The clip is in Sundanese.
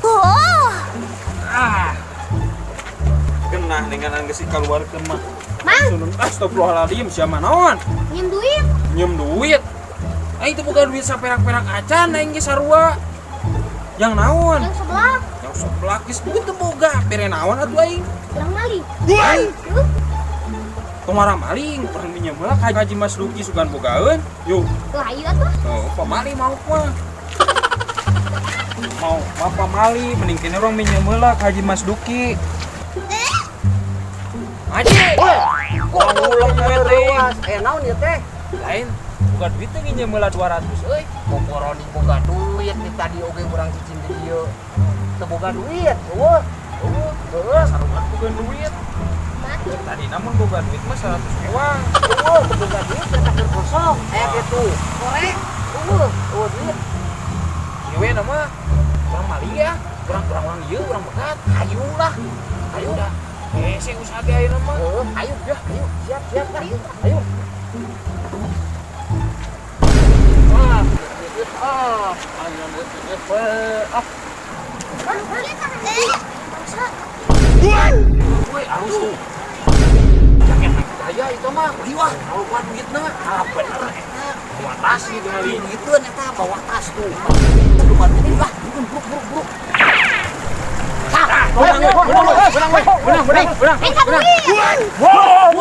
Oh, Ah. Genah dengan geus dikaluarkeun mah. Mang, Astagfirullahaladzim, siapa naon? Nginjem duit. Nginjem duit. Aing teu boga duit saperak-perak acan, aing ge sarua. Yang naon? Yang sebelah, Yang sebelah geus duit teu boga, bere naon atuh aing? Urang maling. Aing Huh? tong marah maling, urang minjem heula ka Haji Mas Duki sugan bogaeun. Yuk. Tuh, ayo atuh. Oh, pamali mau mah. Mau mah pamali, mending kene urang minjem heula ka Haji Mas Duki. Haji. Kok ulang we teh? Eh, naon ieu teh? Lain, boga duit teh nginjem heula 200 euy. Poporoni boga duit di tadi oge urang cicing di dieu. Teu boga duit, euweuh. Oh, Heueuh, sarua boga duit. Mati. Tadi namun boga duit mah 100 ewang. Euweuh, teu boga duit eta keur kosong. Aya kitu. Korek. Euweuh, euweuh duit. Ieu we nama urang mali ya. Urang-urang urang ieu urang bekat. Hayu lah. Ayo dah. Eh, sing usaha ge ayeuna mah. Heueuh, ayo ya, ayo. Siap, siap lah. Ayo. Ah, ah, ayo ah. Eh, bangsa. Woi, alus tuh. Jangan nang daya itu mah. Liwah. Kalau gua duitna, Ah, bener eta. bawa tas gitu kali. Duiteun eta bawa tas tuh. Lupa duit lah, buruk buruk buruk. Menang, menang, menang, menang, menang, menang. Minta duit.